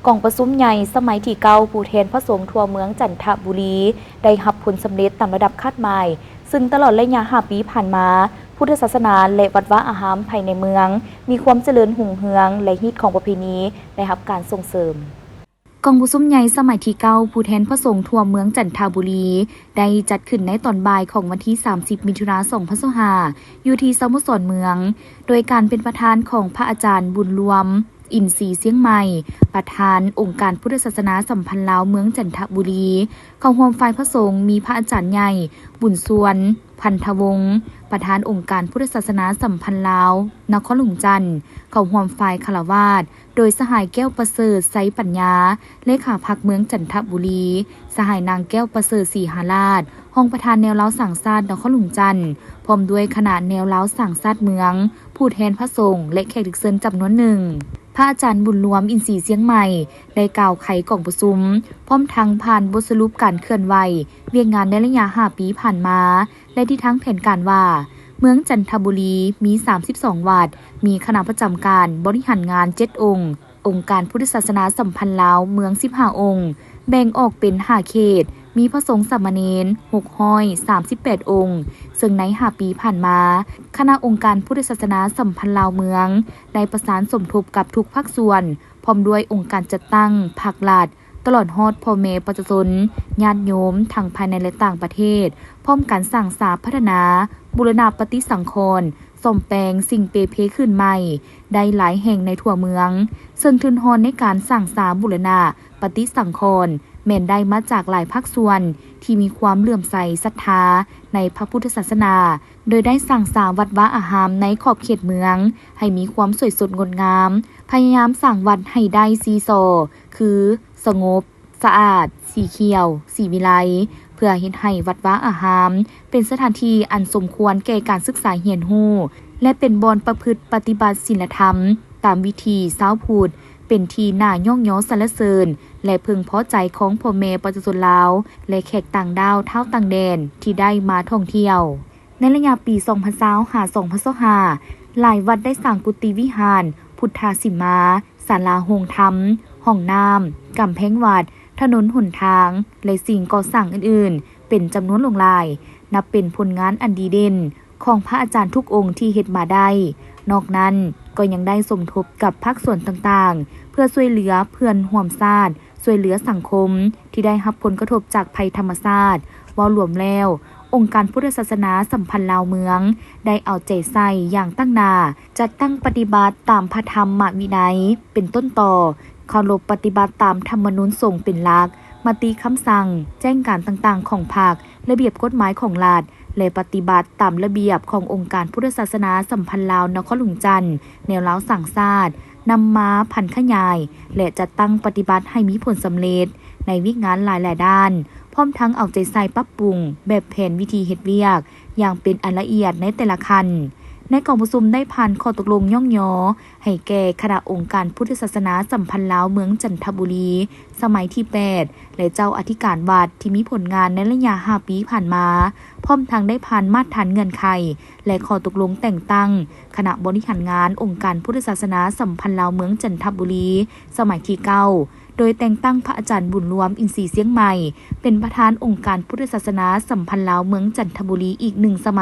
ກອງປະຊຸມໃຫຍ່ສະໄໝທີເກົ້າ ຜູ້ແທນພະສົງທົ່ວເມືອງຈັນທະບູລີ ໄດ້ຮັບຜົນສຳເລັດຕາມລະດັບຄາດໝາຍ, ຊຶ່ງຕະຫຼອດໄລຍະຫ້າປີຜ່ານມາ, ພຸດທະສາສະໜາ ແລະ ວັດວາອາຮາມພາຍໃນເມືອງ ມີຄວາມຈະເລີນຮຸ່ງເຮືອງ ແລະ ຮີດຄອງປະເພນີໄດ້ຮັບການສົ່ງເສີມ. ກອງປະຊຸມໃຫຍ່ສະໄໝທີເກົ້າ ຜູ້ແທນພະສົງທົ່ວເມືອງຈັນທະບູລີ ໄດ້ຈັດຂຶ້ນໃນຕອນບ່າຍຂອງວັນທີສາມສິບ ມິຖຸນາ ສອງພັນຊາວຫ້າ ຢູ່ທີ່ສະໂມສອນເມືອງ, ໂດຍການເປັນປະທານຂອງພະອາຈານບຸນລວມ ອິນຊີຊຽງໃໝ່, ປະທານອົງການພຸດທະສາສະໜາສຳພັນລາວເມືອງຈັນທະບູລີ. ເຂົ້າຮ່ວມຝ່າຍພະສົງມີພະອາຈານໃຫຍ່ ບຸນຊວນ ພັນທະວົງ, ປະທານອົງການພຸດທະສາສະໜາສຳພັນລາວນະຄອນຫຼວງຈັນ, ເຂົ້າຮ່ວມຝ່າຍຄາລະວາດ ໂດຍສະຫາຍແກ້ວປະເສີດ ໄຊປັນຍາ, ເລຂາພັກເມືອງຈັນທະບູລີ, ສະຫາຍນາງແກ້ວປະເສີດ ສີຫາລາດ, ຮອງປະທານແນວລາວສ້າງຊາດນະຄອນຫຼວງຈັນ, ພ້ອມດ້ວຍຄະນະແນວລາວສ້າງຊາດເມືອງ, ຜູ້ແທນພະສົງ ແລະ ແຂກຖືກເຊີນຈຳນວນໜຶ່ງ. ພະອາຈານບຸນລວມ ອິນຊີຊຽງໃໝ່ ໄດ້ກ່າວໄຂກອງປະຊຸມ, ພ້ອມທັງຜ່ານບົດສະຫຼຸບການເຄື່ອນໄຫວວຽກງານໃນໄລຍະຫ້າປີຜ່ານມາ ແລະ ທິດທາງແຜນການວ່າ, ເມືອງຈັນທະບູລີມີສາມສິບສອງວັດ, ມີຄະນະປະຈຳການບໍລິຫານງານເຈັດອົງ, ອົງການພຸດທະສາສະໜາສຳພັນລາວເມືອງສິບຫ້າອົງ, ແບ່ງອອກເປັນຫ້າເຂດ, ມີພະສົງສາມະເນນຫົກຮ້ອຍສາມສິບແປດອົງ, ເຊິ່ງໃນຫ້າປີຜ່ານມາ, ຄະນະອົງການພຸດທະສາສະໜາສຳພັນລາວເມືອງ ໄດ້ປະສານສົມທົບກັບທຸກພາກສ່ວນ, ພ້ອມດ້ວຍອົງການຈັດຕັ້ງ, ພາກລັດ, ຕະຫຼອດຮອດພໍ່ແມ່ປະຊາຊົນ, ຍາດໂຍມ ທັງພາຍໃນ ແລະ ຕ່າງປະເທດ, ພ້ອມກັນສ້າງສາພັດທະນາ, ບູລະນະປະຕິສັງຂອນ, ສ້ອມແປງສິ່ງເປ່ເພຄືນໃໝ່ ໄດ້ຫຼາຍແຫ່ງໃນທົ່ວເມືອງ, ເຊິ່ງທຶນຮອນໃນການສ້າງສາບູລະນະປະຕິສັງຂອນ ແມ່ນໄດ້ມາຈາກຫຼາຍພາກສ່ວນທີ່ມີຄວາມເຫຼື້ອມໃສສັດທາໃນພະພຸດທະສາສະໜາ, ໂດຍໄດ້ສ້າງສາວັດວາອາຮາມໃນຂອບເຂດເມືອງໃຫ້ມີຄວາມສວຍສົດງົດງາມ, ພະຍາຍາມສ້າງວັດໃຫ້ໄດ້ສີ່ສໍ, ຄື ສະຫງົບ, ສະອາດ, ສີຂຽວ, ສີວິໄລ, ເພື່ອເຮັດໃຫ້ວັດວາອາຮາມເປັນສະຖານທີ່ອັນສົມຄວນແກ່ການສຶກສາຮຽນຮູ້ ແລະ ເປັນບ່ອນປະພຶດປະຕິບັດສິນລະທຳຕາມວິຖີຊາວພຸດ, ເປັນທີ່ໜ້າຍ້ອງຍໍສັນລະເສີນ ແລະ ເພິ່ງພໍໃຈຂອງພໍ່ແມ່ປະຊາຊົນລາວ ແລະ ແຂກຕ່າງດ້າວຊາວຕ່າງແດນທີ່ໄດ້ມາທ່ອງທ່ຽວ. ໃນໄລຍະປີສອງພັນຊາວຫາສອງພັນຊາວຫ້າ ຫຼາຍວັດໄດ້ສ້າງກຸຕິວິຫານ, ພຸດທະສີມາ, ສາລາໂຮງທຳ, ຫ້ອງນ້ຳ, ກຳແພງວັດ, ຖະໜົນຫົນທາງ ແລະ ສິ່ງກໍ່ສ້າງອື່ນໆ ເປັນຈຳນວນຫຼວງຫຼາຍ, ນັບເປັນຜົນງານອັນດີເດັ່ນຂອງພະອາຈານທຸກອົງທີ່ເຮັດມາໄດ້. ນອກນັ້ນ, ກໍຍັງໄດ້ສົມທົບກັບພາກສ່ວນຕ່າງໆ ເພື່ອຊ່ວຍເຫຼືອເພື່ອນຮ່ວມຊາດ, ຊ່ວຍເຫຼືອສັງຄົມທີ່ໄດ້ຮັບຜົນກະທົບຈາກໄພທຳມະຊາດ. ເວົ້າລວມແລ້ວ, ອົງການພຸດທະສາສະໜາສຳພັນລາວເມືອງ ໄດ້ເອົາໃຈໃສ່ຢ່າງຕັ້ງໜ້າ, ຈັດຕັ້ງປະຕິບັດຕາມພະທຳມະວິໄນ ເປັນຕົ້ນຕໍ, ເຄົາລົບປະຕິບັດຕາມທຳມະນູນສົງເປັນຫຼັກ, ມະຕິຄຳສັ່ງ, ແຈ້ງການຕ່າງໆຂອງພັກ, ລະບຽບກົດໝາຍຂອງລັດ ແລະ ປະຕິບັດຕາມລະບຽບຂອງອົງການພຸດທະສາສະໜາສຳພັນລາວນະຄອນຫຼວງຈັນ, ແນວລາວສ້າງຊາດ, ນຳມາຜັນຂະຫຍາຍ ແລະ ຈັດຕັ້ງປະຕິບັດໃຫ້ມີຜົນສຳເລັດໃນວຽກງານຫຼາຍໆດ້ານ, ພ້ອມທັງເອົາໃຈໃສ່ປັບປຸງແບບແຜນວິທີເຮັດວຽກຢ່າງເປັນອັນລະອຽດໃນແຕ່ລະຂັ້ນ. ໃນກອງປະຊຸມໄດ້ຜ່ານຂໍ້ຕົກລົງຍ້ອງຍໍໃຫ້ແກ່ຄະນະອົງການພຸດທະສາສະໜາສຳພັນລາວເມືອງຈັນທະບູລີ ສະໄໝທີແປດ ແລະ ເຈົ້າອະທິການວັດທີ່ມີຜົນງານໃນໄລຍະຫ້າປີຜ່ານມາ, ພ້ອມທັງໄດ້ຜ່ານມາດຖານເງື່ອນໄຂ ແລະ ຂໍ້ຕົກລົງແຕ່ງຕັ້ງຄະນະບໍລິຫານງານອົງການພຸດທະສາສະໜາສຳພັນລາວເມືອງຈັນທະບູລີ ສະໄໝທີເກົ້າ ໂດຍແຕ່ງຕັ້ງພະອາຈານບຸນລວມ ອິນຊີຊຽງໃໝ່ ເປັນປະທານອົງການພຸດທະສາສະໜາສຳພັນລາວເມືອງຈັນທະບູລີອີກໜຶ່ງສະໄໝ.